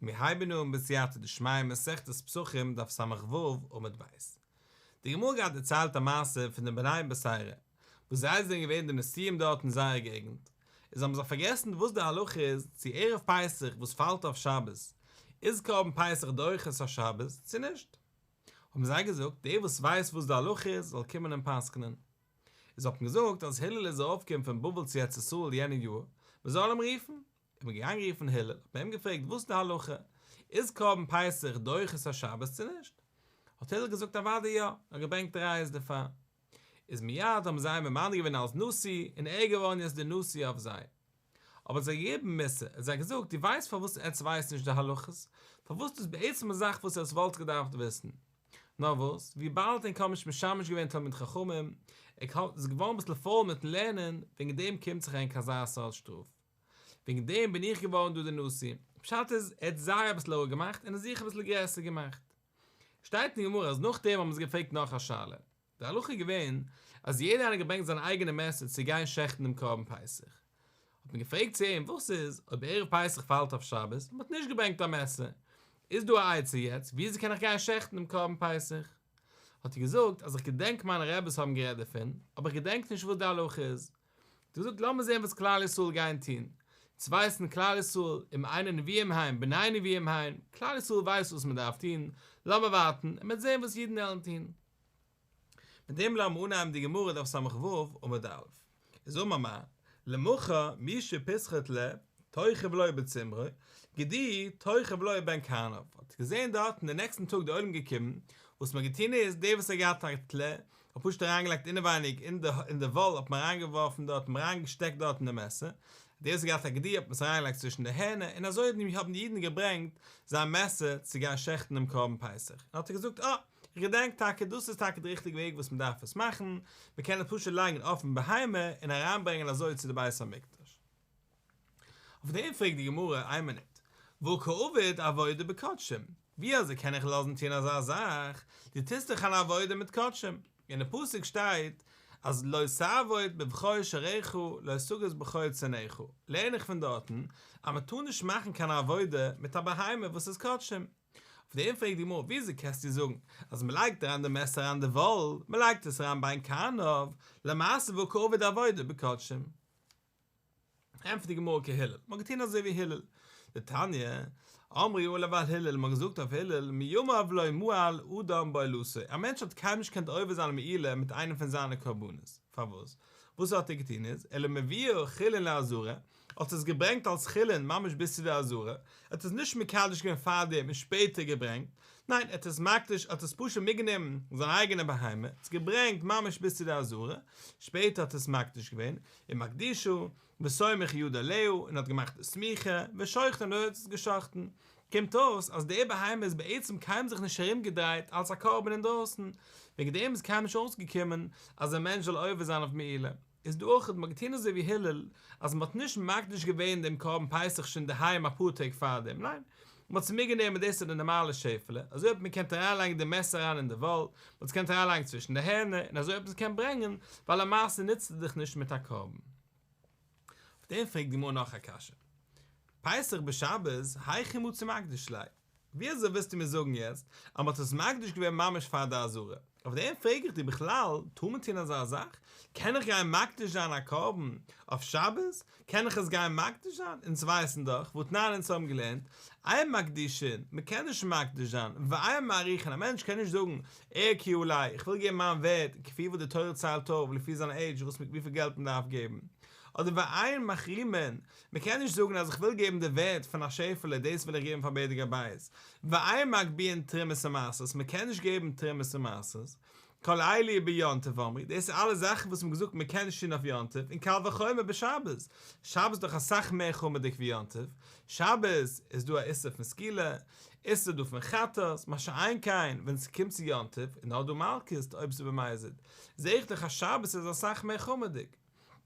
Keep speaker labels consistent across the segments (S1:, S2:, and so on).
S1: מיר הייבן אן בסייעתא דשמיא מסכת פסחים דף ס"ו עמוד ב'. די גמרא גייט דערציילט א מעשה פון די בני בתירא, וואס זיי זענען געווען די נשיאים דארט אין זייער געגנט, און זיי האבן זיך פארגעסן וואס די הלכה איז צו ערב פסח וואס פאלט אויף שבת, איז קרבן פסח דוחה את השבת צו נישט. האבן זיי געזאגט, דער וואס ווייסט וואס די הלכה איז זאל קומען און פסק'נען. איז האט מען געזאגט אז הלל איז ארויפגעקומען פון בבל צו ארץ ישראל יענע יאר, מען זאל אים רופן. איז מען געגאנגען רופן הלל, האט מען אים געפרעגט וואס איז די הלכה, איז קרבן פסח דוחה את השבת צו נישט? האט הלל געזאגט אוודאי יא, און האט געברענגט ראיות דערפאר. איז מיד האבן זיי אים ממנה געווען אלס נשיא, און ער איז געווארן יעצט דער נשיא אויף זיי. אבער האט זיי געגעבן מוסר, ער האט זיי געזאגט, דו ווייסט פארוואס עטץ ווייסט נישט די הלכות? פארוואס דאס בעצם א זאך וואס עטץ וואלטס געדארפט וויסן? נאר וואס, וויבאלד ענק האבן נישט משמש געווען תלמיד חכמים, ענק האט איז געווארן אביסל פויל מיטן לערנען, וועגן דעם קומט זיך ענק אזא סארט שטראף. וועגן דעם בין איך געווארן דא דער נשיא. פשט איז, ער האט זיי אביסל אראפגעמאכט און זיך אביסל גרעסער געמאכט. שטייט אין גמרא אז נאכדעם האבן זיי געפרעגט נאך א שאלה. די הלכה איז געווען אז יעדער איינער האט געברענגט זיין אייגענע מעסער צו גיין שעכטן דעם קרבן פסח. האט מען געפרעגט צו אים וואס איז אויב ערב פסח פאלט אויף שבת און מען האט נישט געברענגט א מעסער, איז דא א עצה יעצט וויאזוי קען איך גיין שעכטן דעם קרבן פסח? האט ער געזאגט אז איך געדענק מיינע רעבעס האבן גערעדט דערפון, אבער איך געדענק נישט וואס די הלכה איז. האט ער געזאגט לאמיר זען וואס כלל ישראל גייען טון, אונז ווייסן כלל ישראל אם אינן נביאים הם בני נביאים הם, כלל ישראל ווייסט וואס מען דארף טון, לאמיר ווארטן און מען וועט זען וואס אידן וועלן טון. מיט דעם לאמיר אנהייבן די גמרא דף ס"ו עמוד א'. איז אמר מר, למחר מי שפסחו טלה, תוכב לו בצמרו, גדי תוכב לו בין קרניו. האט געזען דארט און די נעקסטן טאג די עולם געקומען, וואס מען האט געטון איז, דער וואס האט געהאט א טלה, האט פשוט אריינגעלייגט אינעווייניג אין די אין די וואל האט מען אריינגעווארפן דארט און אריינגעשטעקט דארט אין די מעסער, דער וואס האט געהאט א גדי האט מען עס אריינגעלייגט צווישן די הערנער, און אזוי האבן די אידן געברענגט זיין מעסער צו גיין שעכטן דעם קרבן פסח, און האט ער געזאגט אה! איך געדענק טאקע, דאס איז טאקע די ריכטיגע וועג וואס מען דארף עס מאכן, מען קען עס פשוט לייגן אויפן בהמה און אריינברענגען אזוי צו די בית המקדש. אויף דעם פרעגט די גמרא, איין מינוט, והא קעביד עבודה בקדשים, ווי אזוי קען איך לאזן טון אזא זאך, דו טוסט דאך אן עבודה מיט קדשים, אין די פסוק שטייט אז לא תעבוד בבכור שורך לא תגוז בכור צאנך, לערן איך פון דארטן אז מען טאר נישט מאכן קיין עבודה מיט א בהמה וואס איז קדשים. אויף דעם פרעגט די גמרא, וויאזוי קענסטו זאגן אז מען לייגט אריין די מעסער אריין די וואל, מען לייגט עס אריין בין קרניו, למעשה והא קעביד עבודה בקדשים? ענטפערט די גמרא כהלל, מען האט געטון אזוי ווי הלל, דתניא, אמרו עליו על הלל, מען האט געזאגט אויף הלל, מימיו לא מעל אדם בעולתו, א מענטש האט קיינמאל נישט געקענט עובר זיין מעילה מיט איינעם פון זיינע קרבנות, פארוואס? וואס האט ער געטון איז, אלא מביאה חולין לעזרה, האט עס געברענגט אלס חולין ממש ביז צו די עזרה, ער האט עס נישט מקדש געווען פארדעם און שפעטער געברענגט, ניין ער האט עס מקדיש, ער האט עס פשוט מיטגענומען זיין אייגענע בהמה, עס געברענגט ממש ביז צו די עזרה, שפעטער האט ער עס מקדיש געווען, ומקדישה, וסומך ידו עליה, און האט געמאכט די סמיכה, ושוחטה און האט עס געשחט'ן. קומט אויס אז די בהמה איז בעצם קיינמאל זיך נישט ארומגעדרייט אלס א קרבן אינדרויסן, וועגן דעם איז קיינמאל נישט אויסגעקומען אז א מענטש זאל עובר זיין אויף מעילה. איז דא אויך האט מען געטון אזוי ווי הלל אז מען האט נישט מקדיש געווען דעם קרבן פסח שוין אינדערהיים אפאר טעג פארדעם, ניין, מען האט עס מיטגענומען דאס איז די נארמאלע שעפעלע, אזוי האט מען געקענט אריינלייגן די מעסער אריין אין די וואל, מען האט עס געקענט אריינלייגן צווישן די הערנער, און אזוי האט מען עס געקענט ברענגען, ווייל למעשה נוצט ער זיך נישט מיט א קרבן. אויף דעם פרעגט די גמרא נאך א קשיא, פסח בשבת היכי מצי מקדיש ליה? ווי אזוי ווילסטו מיר זאגן יעצט אז מ'האט עס מקדיש געווען ממש פאר די עזרה? אויף דעם פרעג איך דיר בכלל, טאר מען טון אזא זאך? קען איך גיין מקדיש זיין א קרבן אויף שבת? קען איך עס גיין מקדיש זיין? אונז ווייסן דאך, והתנן אונז האבן געלערנט, אין מקדישין, מ'קען נישט מקדיש זיין, ואין מעריכין, א מענטש קען נישט זאגן, ערכי עלי, איך וויל געבן מיין ווערד, כפי וואס די תורה ציילט אויף, לפי זיין עידזש, וואס וויפיל געלט מ'דארף געבן. אדער ואין מחרימין, מען קען נישט זאגן אז איך וויל געבן די ווערד פון א שעפעלע דאס וויל איך געבן פאר בדק הבית, ואין מגביהין תרומות ומעשרות, מען קען נישט געבן תרומות ומעשרות, כל אלו ביום טוב אמרו, דאס איז אלעס זאכן וואס מען האט געזאגט מען קען נישט טון אויף יום טוב, און קל וחומר בשבת, שבת איז דאך אסאך מער חמור'דיג ווי יום טוב, שבת איז דא א איסור פון סקילה, איסור דא פון חטאת, מה שאין כן ווען ס'קומט צו יום טוב איז נאר דא מלקות אויב ס'איז במזיד, זעה איך דאך אז שבת איז אסאך מער חמור'דיג.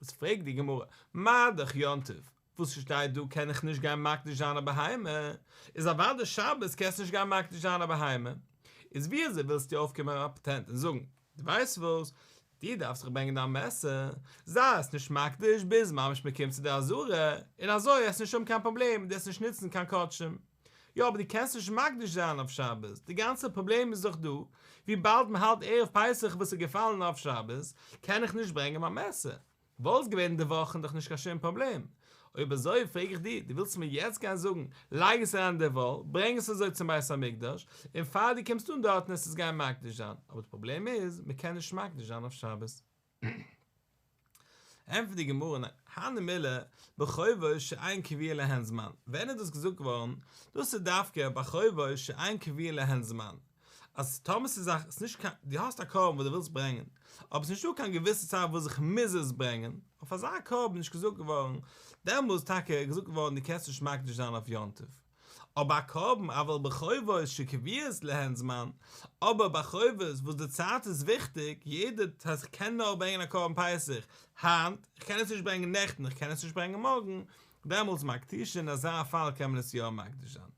S1: וואס פרעגט די גמרא, מה דאך יום טוב, וואס שטייט דא קען איך נישט גיין מקדיש זיין א בהמה, איז אוודאי שבת קענסטו נישט גיין מקדיש זיין א בהמה, איז ווי אזוי ווילסטו אויפקומען א פאטענט און זאגן, דו ווייסט וואס, דו דארפסט זיך ברענגען דיין מעסער, זיי עס נישט מקדיש ביז ממש מען קומט צו די עזרה, און אזוי וועסטו נישט האבן קיין פראבלעם, דו וועסט נישט נוצן קיין קדשים. יא אבער דו קענסט נישט מקדיש זיין אויף שבת, די גאנצע פראבלעם איז דאך דא, וויבאלד מען האלט ערב פסח וואס איז געפאלן אויף שבת, קען איך נישט ברענגען מיין מעסער. וואלסט געווען אין די וואכן דאך נישט קיין שום פראבלעם. אויב אזוי פרעג איך דיר, דו ווילסט מיר יעצט גיין זאגן, לייג עס אריין אין די וואל, ברענג עס אזוי צום בית המקדש, און פאר דו קומסט אן דארטן עסט עס גיין מקדיש זיין, אבער די פראבלעם איז, מען קען נישט מקדיש זיין אויף שבת. ענטפערט די גמרא, ניין, הני מילי בחובות שאין קבוע להן זמן, ווען איז דאס געזאגט געווארן? דאס איז דווקא בחובות שאין קבוע להן זמן, אז טאמער ס'איז א, ס'איז נישט קיין, דו האסט א קרבן וואס דו ווילסט ברענגען, אבער ס'איז נישטא קיין געוויסע צייט וואס איך מוז עס ברענגען, אויף אזא קרבן איז נישט געזאגט געווארן, דעמאלס טאקע איז געזאגט געווארן דו קענסט נישט מקדיש זיין אויף יום טוב. אבער א קרבן אבל בחובות שקבועות להן זמן, אבער ביי חובות וואס די צייט איז וויכטיג, יעדע, ס'הייסט איך קען נאר ברענגען א קרבן פסח היינט, איך קען עס נישט ברענגען נעכטן, איך קען עס נישט ברענגען מארגן, דעמאלס מקדישין, אין אזא פאל קען מען עס יא מקדיש זיין.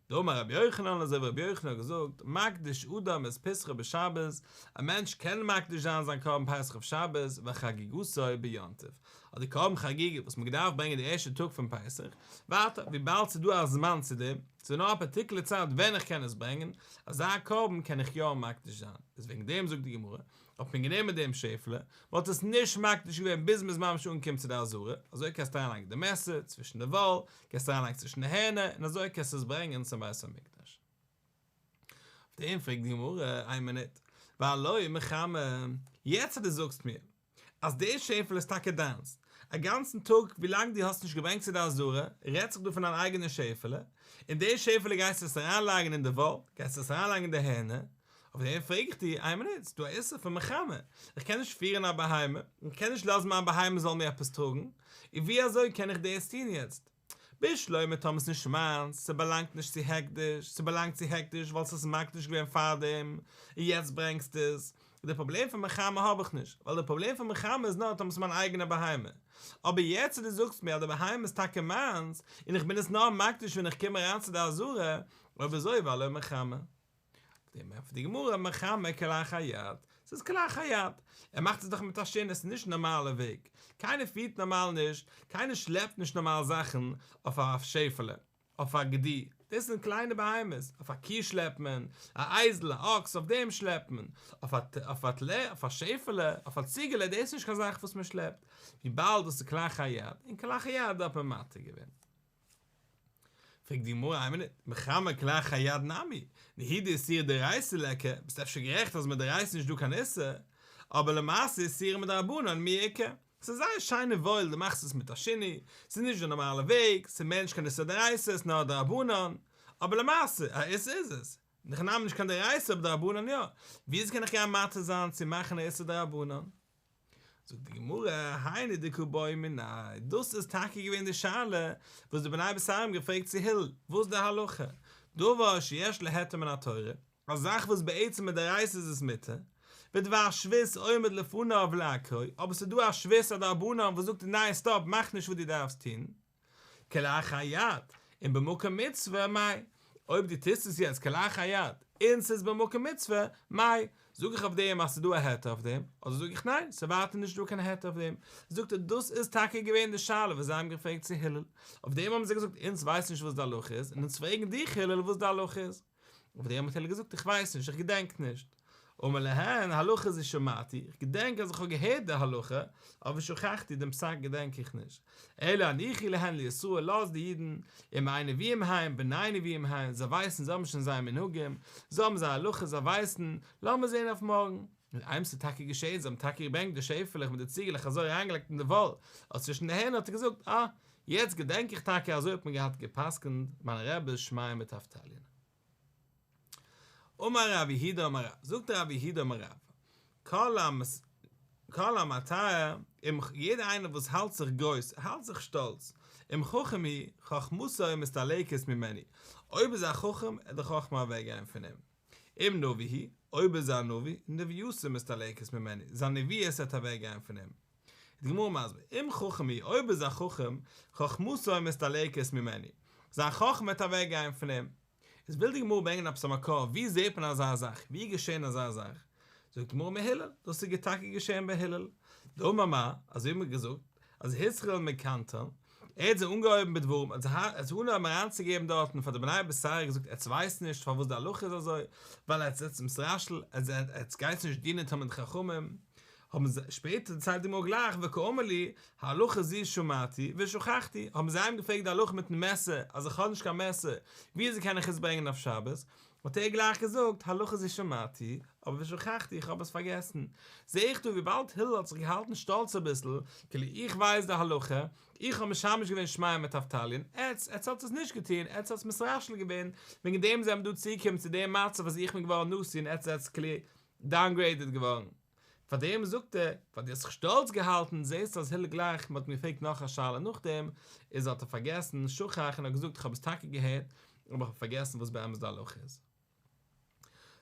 S1: דאמר רבי יוחנן אזוי ווי רבי יוחנן האט געזאגט, מקדיש אדם את פסחו בשבת, א מענטש קען מקדיש זיין זיין קרבן פסח אויף שבת, וחגיגתו ביום טוב, אדער קרבן חגיגה וואס מען האט געדארפט ברענגען די ערשטע טאג פון פסח, ווייטער, וויבאלד ס'איז דא א זמן צו דעם, ס'איז נאר א פארטיקולער צייט ווען איך קען עס ברענגען, אזא קרבן קען איך יא מקדיש זיין, איז וועגן דעם זאגט די גמרא, האט מען גענומען דעם שעפעלע, מען האט עס נישט מקדיש געווען ביז מען איז ממש אנגעקומען צו די עזרה, אזוי קענסטו אריינלייגן די מעסער צווישן די וואל, קענסט אריינלייגן צווישן די הערנער, און אזוי קענסטו עס ברענגען צום בית המקדש. אויף דעם פרעגט די גמרא, איין מינוט, והלא מחמע, יעצט אז דו זאגסט מיר אז די שעפעלע איז טאקע דיינס, א גאנצן טאג ווילאנג דו האסט נישט געברענגט צו די עזרה, רעדט זיך דא פון דיין אייגענע שעפעלע, און די שעפעלע גייסטו עס אריינלייגן אין די וואל, גייסטו עס אריינלייגן אין די הערנער, אויף דעם פרעג איך דיר, איין מינוט, ס'דא א איסור פון מחמה, איך קען נישט פירן א בהמה, איך קען נישט לאזן מיין בהמה זאל מיר עפעס טראגן, און ווי אזוי קען איך דאס טון יעצט? בשלמא טאמער ס'נישט מיינס, ס'באלאנגט נישט צו הקדש, ס'באלאנגט צו הקדש ווייל ס'איז מקדיש געווען פארדעם, און יעצט ברענגסטו עס, די פראבלעם פון מחמה האב איך נישט, ווייל די פראבלעם פון מחמה איז נאר טאמער ס'איז מיין אייגענע בהמה, אבער יעצט אז דו זאגסט מיר אז די בהמה איז טאקע מיינס, און איך בין עס נאר מקדיש ווען איך קום אריין צו די עזרה, אויב אזוי והלא מחמה. אויף דעם ענטפערט די גמרא, מחמה כלאחר יד, ס'איז כלאחר יד, ער מאכט עס דאך מיט א שינוי, ס'איז נישט נארמאלע וועג, קיינער פירט נארמאל נישט, קיינער שלעפט נישט נארמאל זאכן אויף א שעפעלע, אויף א גדי, דאס זענען קליינע בהמות, אויף א קי שלעפט מען, א אייזל, א אקס, אויף דעם שלעפט מען, אויף א אויף א טלה, אויף א שעפעלע, אויף א ציגעלע, דאס איז נישט קיין זאך וואס מען שלעפט, וויבאלד דאס איז כלאחר יד, און כלאחר יד האט מען מתיר געווען. פרעגט די גמרא, איין מינוט, מחמה כלאחר יד נמי, נהי דאיסורא דאורייתא ליכא, ביסט אפשר גערעכט אז מדאורייתא איז נישט דא קיין איסור, אבער למעשה איסורא מדרבנן מי איכא, ס'איז זייער שיין און וואויל דו מאכסט עס מיט א שינוי, ס'איז נישט די נארמאלע וועג, ס'איז מער נישט קיין איסור דאורייתא ס'איז נאר דרבנן, אבער למעשה, א איסור איז עס, אין הכי נמי נישט קיין דאורייתא אבער דרבנן יא, וויאזוי קען איך גיין מתיר זיין צו מאכן א איסור דרבנן? זאגט די גמרא, היינו דקא בעו מיניה, דאס איז טאקע געווען די שאלה וואס די בני בתירא האבן געפרעגט צו הלל, וואס איז די הלכה, דבר שיש לו היתר מן התורה, א זאך וואס בעצם מדאורייתא איז עס מותר, ודבר שבות עומד לפניו לעקרו, אבער ס'איז דא א שבות א דרבנן וואס זאגט ניין סטאפ מאך נישט וואס דו דארפסט טון, כלאחר יד, און במקום מצוה, מאי? אויב דו טוסט עס יעצט כלאחר יד, און ס'איז במקום מצוה, מאי? זאג איך אויף דעם אז ס'איז דא א היתר אויף דעם, אדער זאג איך ניין, ס'איז ווייטער נישט דא קיין היתר אויף דעם? זאגט ער, דאס איז טאקע געווען די שאלה וואס זיי האבן געפרעגט צו הלל, אויף דעם האבן זיי געזאגט אונז ווייסן נישט וואס די הלכה איז, און אונז פרעגן דיך הלל וואס די הלכה איז. אויף דעם האט הלל געזאגט איך ווייס נישט, איך געדענק נישט. אמר להן, הלכה זו שמעתי, איך געדענק אז איך האב געהערט די הלכה, אבער שכחתי, דעם פסק געדענק איך נישט. אלא הניחו להן לישראל, לאז די אידן, אם אין נביאים הם, בני נביאים הם, זיי ווייסן, זיי האבן שוין זייער מנהגים, זיי האבן זייער הלכות, זיי ווייסן, לאמיר זען אויף מארגן. און איינמאל ס'איז טאקע געשען, זיי האבן טאקע געברענגט די שעפעלעך מיט די ציגעלעך אזוי אריינגעלייגט אין די וואל, אויף צווישן די הערנער האט ער געזאגט, אה, יעצט געדענק איך טאקע אזוי האט מען געהאט גע'פסק'נט מיינע רעבעס שמעיה מיט אבטליון. אמר רב יהודה אמר רב, זאגט רב יהודה אמר רב, כל המתאר, אם יעדער איינער וואס האלט זיך גרויס, ער האלט זיך שטאלץ, אם חכם הוא, חכמתו מסתלקת ממנו, אויב איז ער א חכם, עט די חכמה אוועק גיין פון אים. אם נביא הוא, אויב איז ער א נביא, נבואתו מסתלקת ממנו, זיין נביאות עט אוועק גיין פון אים. איז די גמרא מסביר, אם חכם הוא, אויב איז א חכם, חכמתו מסתלקת ממנו, זיין חכמה וועט אוועק גיין פון אים. איז וויל די גמרא ברענגען עפעס א מקור, ווי זעט מען אזא זאך, ווי איז געשען אזא זאך? זאגט די גמרא מהלל, דאס איז טאקע געשען ביי הלל. דאמר מר, אזוי האט מען געזאגט, אז התחיל מקנטרן. ער האט זיי אנגעהויבן בדברים, ער האט זיי אנגעהויבן אריינצוגעבן דארטן פאר די בני בתירא געזאגט עטס ווייסט נישט פארוואס די הלכה איז אזוי, ווייל עטס זענטס מתרשל, עטס גייטס נישט דינען תלמידי חכמים, האבן זיי, שפעטער דערציילט די גמרא גלייך וקאמר להו, הלכה זו שמעתי ושכחתי, האבן זיי אים געפרעגט די הלכה מיטן מעסער, אז איך האב נישט קיין מעסער, ווי אזוי קען איך עס ברענגען אויף שבת, האט ער גלייך געזאגט, הלכה זו שמעתי, אבער ושכחתי, איך האב עס פארגעסן. זע איך דא וויבאלד הלל האט זיך געהאלטן שטאלץ אביסל, כאילו איך ווייס די הלכה, איך האב משמש געווען שמעיה מיט אבטליון, עטס, עטס האטס עס נישט געטון, עטס האטס מתרשל געווען, וועגן דעם זענען מיר דא צוגעקומען צו דעם מצב אז איך בין געווארן נשיא און עטס זעטס כאילו דאונגרעידעד געווארן. פאר דעם זאגט ער, ווייל דו האסט זיך שטאלץ געהאלטן, זעסטו אז הלל גלייך, מען האט אים געפרעגט נאך א שאלה נאכדעם, איז האט ער פארגעסן, שכח, און האט געזאגט איך האב עס טאקע געהערט, אבער איך האב פארגעסן וואס באמת די הלכה איז.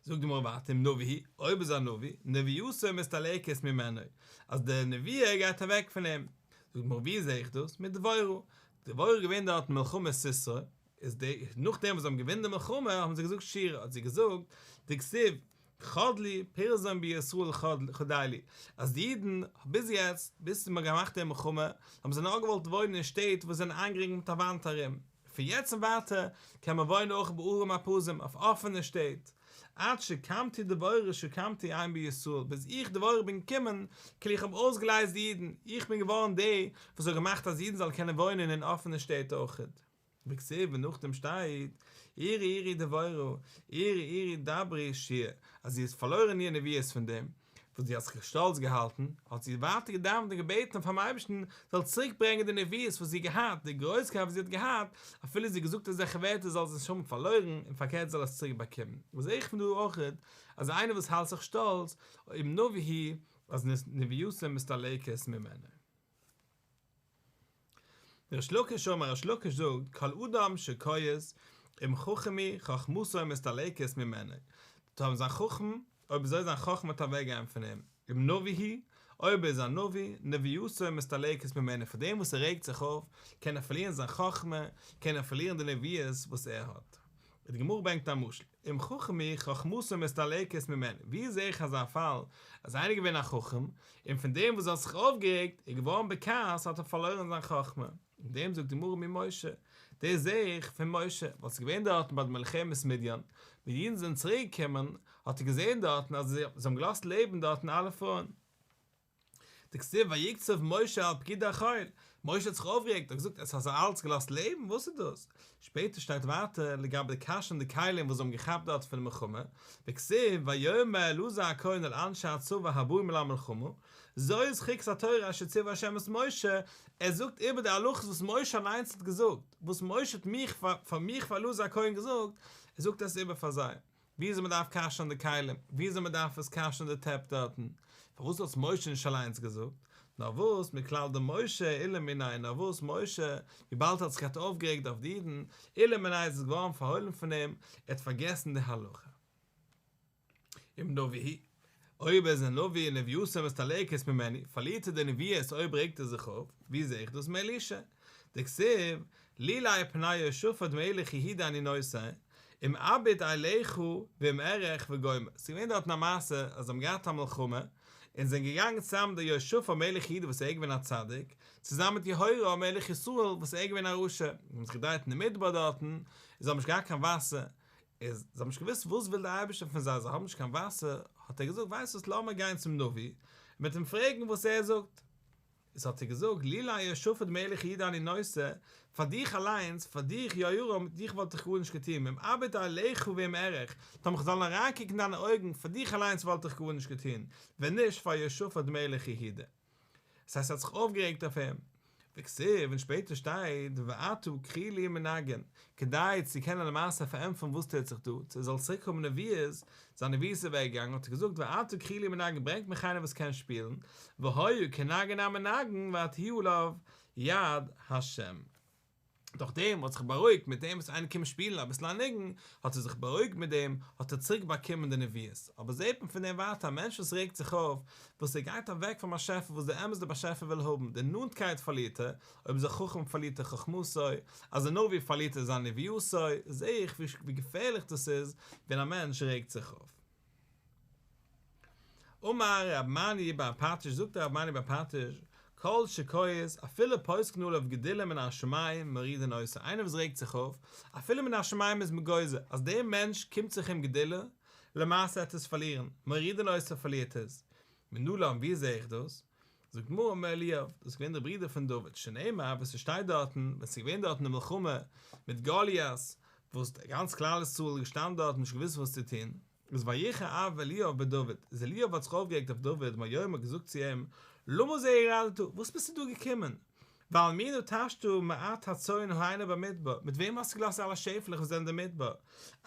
S1: זאגט די גמרא ווייטער אם נביא הוא, אויב איז א נביא, נבואתו מסתלקת ממנו, אז די נבואה גייט אוועק פון אים. זאגט די גמרא ווי זע איך דאס? מדבורה, דבורה איז געווען דארט אין מלחמת סיסרא, איז די, נאכדעם וואס זיי האבן געווינען די מלחמה האבן זיי געזאגט שירה, האט זי געזאגט, דכתיב, חדלו פרזון בישראל חדלו, אז די אידן ביז יעצט, ביז מ'האט געמאכט די מלחמה, האבן זיי נאר געוואלט וואוינען אין שטעט וואס זענען איינגערינגלט מיט א וואנט ארום, פון יעצט און ווייטער קען מען וואוינען אויך בערים הפרזים, אויף אפענע שטעט, עד שקמתי דבורה שקמתי אם בישראל, ביז איך דבורה בין געקומען, כאילו איך האב אויסגעלייזט די אידן, איך בין געווארן די וואס האט געמאכט אז אידן זאלן קענען וואוינען אין אפענע שטעט אויכעט. וכתיב און נאכדעם שטייט, עורי עורי דבורה, עורי עורי דברי שיר, אז זי האט פארלוירן איר נביאות פון דעם וואס זי האט זיך שטאלץ געהאלטן, האט זי ווייטער געדאווענט און געבעטן פאר'ן אייבערשטן זאל צוריק ברענגען די נביאות וואס זי האט געהאט, די גרויסקייט וואס זי האט געהאט, אפילו זי האט געזאגט אזעלכע ווערטער זאל זי עס נישט האבן פארלוירן, און פארקערט זאל עס צוריק באקומען. זע איך פון דא אויך, אז איינער וואס האלט זיך שטאלץ, אם נביא הוא, אז נבואתו מסתלקת ממנו. ריש לקיש אמר ריש לקיש זאגט כל אדם שכועס אם חכם הוא חכמתו מסתלקת ממנו, טאמער איז א חכם אויב אזוי זיין חכמה וועט אוועק גיין פון אים, אם נביא הוא אויב ער איז א נביא נבואתו מסתלקת ממנו פאר דעם וואס ער רעגט זיך אויף קען ער פארלירן זיין חכמה קען ער פארלירן די נביאות וואס ער האט. די גמרא ברענגט א משל. אם חכם הוא חכמתו מסתלקת ממנו, ווי זעה איך אזא פאל אז איינער איז געווען א חכם, און פון דעם וואס ער האט זיך אויפגערעגט, איז געווארן בכעס האט ער פארלוירן זיין חכמה, אויף דעם זאגט די גמרא ממשה, דאס זעה איך פון משה, ווייל ס'איז געווען דארטן ביי די מלחמת מדיין, ווען די אידן זענען צוריק געקומען, האט ער געזען דארטן אז זיי האבן געלאזט לעבן דארטן אלע פרויען. דכתיב ויקצוף משה על פקודי החיל, משה האט זיך אויפגערעגט, האט געזאגט עטס האט זיי אלץ געלאזט לעבן, וואס איז דאס? שפעטער שטייט ווייטער לגבי די כשר'ן די כלים וואס זיי האבן געכאפט דארט פון די מלחמה, וכתיב ויאמר אלעזר הכהן אל אנשי הצבא הבאים אל המלחמה, זאת חוקת התורה אשר ציווה ה' את משה, ער זאגט איבער די הלכות וואס משה אליינס האט געזאגט, וואס משה האט מיך פאר מיך פאר אלעזר הכהן געזאגט, ער זאגט עס איבער פאר זיי. וויאזוי מען דארף כשר'ן די כלים, וויאזוי מען דארף עס כשר'ן די טעפ דארטן, פארוואס האט עס משה נישט אליינס געזאגט? נאר וואס, מכלל דמשה עילא מיניה, נאר וואס משה, וויבאלד ער האט זיך געהאט אויפגערעגט אויף די אידן, עילא מיניה איז עס געווארן פארהוילן פון אים, ער האט פארגעסן די הלכה. אם נביא הוא, אויב ער איז א נביא נבואתו מסתלקת ממנו, פארלירט ער די נביאות אויב רעגט ער זיך אויף, ווי זעה איך דאס מאלישע? דכתיב, לולי פני יהושפט מלך יהודה אני נושא, אם אביט אליך ואם אראך וגומר. ס'איז געווען דארטן א מעשה אז זיי האבן געהאט א מלחמה, און זענען געגאנגען צוזאמען דער יהושפט מלך יהודה וואס ער איז געווען א צדיק, צוזאמען מיט יהורם מלך ישראל וואס ער איז געווען א רשע, זיי האבן זיך געדרייט אין די מדבר דארטן, און זיי האבן נישט געהאט קיין וואסער, איז זיי האבן נישט געוואוסט וואס וויל דער אייבערשטער פון זיי, זיי האבן נישט קיין וואסער, האט ער געזאגט, ווייסט וואס לאמיר גיין צום נביא, און מ'וועט אים פרעגן וואס ער זאגט. איז האט ער געזאגט, לולי יהושפט מלך יהודה אני נושא, פאר דיך אליינס, פאר דיך יהורם, דיך וואלט איך גארנישט געטון, ואם אביט אליך ואם אראך, טאמער איך זאל אריינקוקן אין דיינע אויגן, פאר דיך אליינס וואלט איך גארנישט געטון, ווען נישט פאר יהושפט מלך יהודה. דאס הייסט ער האט זיך אויפגערעגט אויף אים. וכתיב, און שפעטער שטייט, ועתה קחו לי מנגן, כדי צו קענען למעשה פארענטפערן וואס טוט זיך דא, צו ער זאל צוריק האבן נביאות, זיין נביאות איז אוועק געגאנגען, האט ער געזאגט ועתה קחו לי מנגן, ברענגט מיך איינער וואס קען שפילן, והיה כנגן המנגן ותהי עליו יד השם. דורך דעם האט זיך בארואיגט מיט דעם וואס איינער קומט שפילן אביסל א ניגון, האט ער זיך בארואיגט מיט דעם, האט ער צוריק באקומען די נביאות. אבער זעט מען פון דעם ווייטער א מענטש וואס רעגט זיך אויף, וואס ער גייט אוועק פון באשעפער וואס דער אמת דער באשעפער וויל האבן, די נאנטקייט פארלירט ער, אויב איז ער חכם פארלירט ער חכמתו, אז א נביא פארלירט ער זיין נביאותו, זע איך ווי געפערליך דאס איז ווען א מענטש רעגט זיך אויף. אמר רב מני בר פטיש זאגט רב מני בר פטיש, כל שכועס, אפילו פוסקין עליו גדולה מן השמים מורידין אותו, איינער וואס רעגט זיך אויף, אפילו מן השמים איז מען גוזר, אז דער מענטש קומט זיך אים גדולה, למעשה עט עס פארלירן, מורידין אותו פארלירט עס. מנלן ווי זעה איך דאס? זאגט גמרא מאליאב, דאס איז געווען דער ברודער פון דוד, שנאמר וואס עס שטייט דארטן, ווען עס איז געווען דארטן די מלחמה מיט גוליית, וואס גאנץ כלל ישראל איז געשטאנען דארט און נישט געוואוסט וואס צו טון, איז ויחר אף אליאב בדוד, איז אליאב האט זיך אויפגערעגט אויף דוד, ויאמר האט געזאגט צו אים, למה זה ירדת, וואס ביסטו דא געקומען? ועל מי נטשת מעט הצאן האלה במדבר, מיט וועם האסטו געלאזט אלע שעפעלעך וואס זענען אין די מדבר?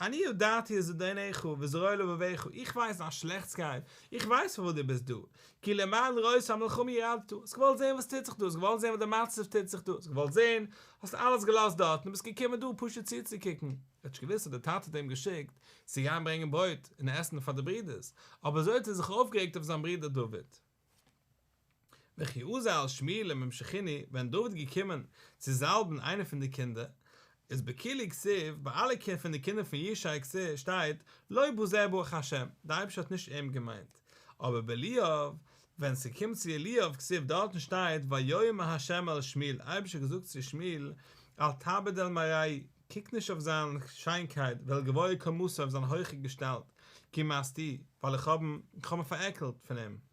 S1: אני ידעתי את זדונך וזרוע לבבך, איך ווייס דיין שלעכטסקייט, איך ווייס פארוואס דו ביסט דא, כי למען ראות המלחמה ירדת, האסט געוואלט זען וואס טוט זיך דא, האסט געוואלט זען וואס די מצב טוט זיך דא, האסט געוואלט זען, האסט אלעס געלאזט דארט און ביסט געקומען דא פשוט צוצוקוקן. ער האט נישט געוואוסט אז דער טאטע האט אים געשיקט צו גיין ברענגען ברויט און עסן פאר די ברידערס, אבער אזוי האט ער זיך אויפגערעגט אויף זיין ברודער דוד. וכי אזל שמואל למשחינהו, ווען דוד איז געקומען צו זאלבן איינע פון די קינדער, איז בכולהו כתיב, ביי אלע פון די קינדער פון ישי כתיב שטייט, לא בזה בחר השם, די אייבערשטער האט נישט אים געמיינט, אבער באליאב, ווען ס'קומט צו אליאב כתיב דארטן שטייט ויאמר ה' אל שמואל, אייבערשטער האט געזאגט צו שמואל, אל תבט אל מראהו, קוק נישט אויף זיין שיינקייט, ואל גבוה קומתו אויף זיין הויכע געשטאלט, כי מאסתיהו, ווייל איך האב אים פארעקלט פון אים.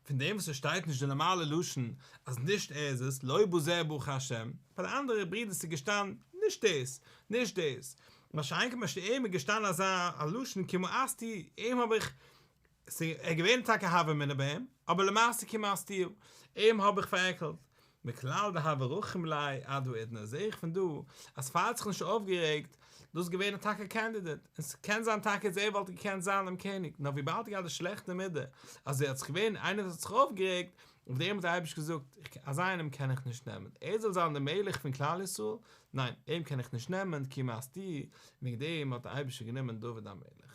S1: פון דעם וואס עס שטייט נישט די נארמאלע לשון אז נישט ער איז עס, לא בזה בחר השם, ביי די אנדערע ברידערס איז געשטאנען נישט דאס, נישט דאס, מה שאין כן ביי אים איז געשטאנען אזא א לשון כי מאסתיהו, אים האב איך, ס'איז געווען טאקע הוה אמינא ביי אים, אבער למעשה כי מאסתיהו, אים האב איך פארעקלט. מכלל דהוה רחים ליה עד האידנא זעה איך פון דא אז פאר ער האט זיך נישט אויפגערעגט, דאס איז געווען טאקע א קענדידעט, און ס'קען זיין טאקע אז ער וואלט געקענט זיין דעם קעניג, נאר וויבאלד ער האט געהאט די שלעכטע מידה אז ער האט זיך געווען איינער וואס האט זיך אויפגערעגט, אויף דעם האט דער אייבערשטער געזאגט, אזא איינעם קען איך נישט נעמען, ער זאל זיין דער מלך פון כלל ישראל, ניין, אים קען איך נישט נעמען, כי מאסתיהו, וועגן דעם האט דער אייבערשטער גענומען דוד המלך.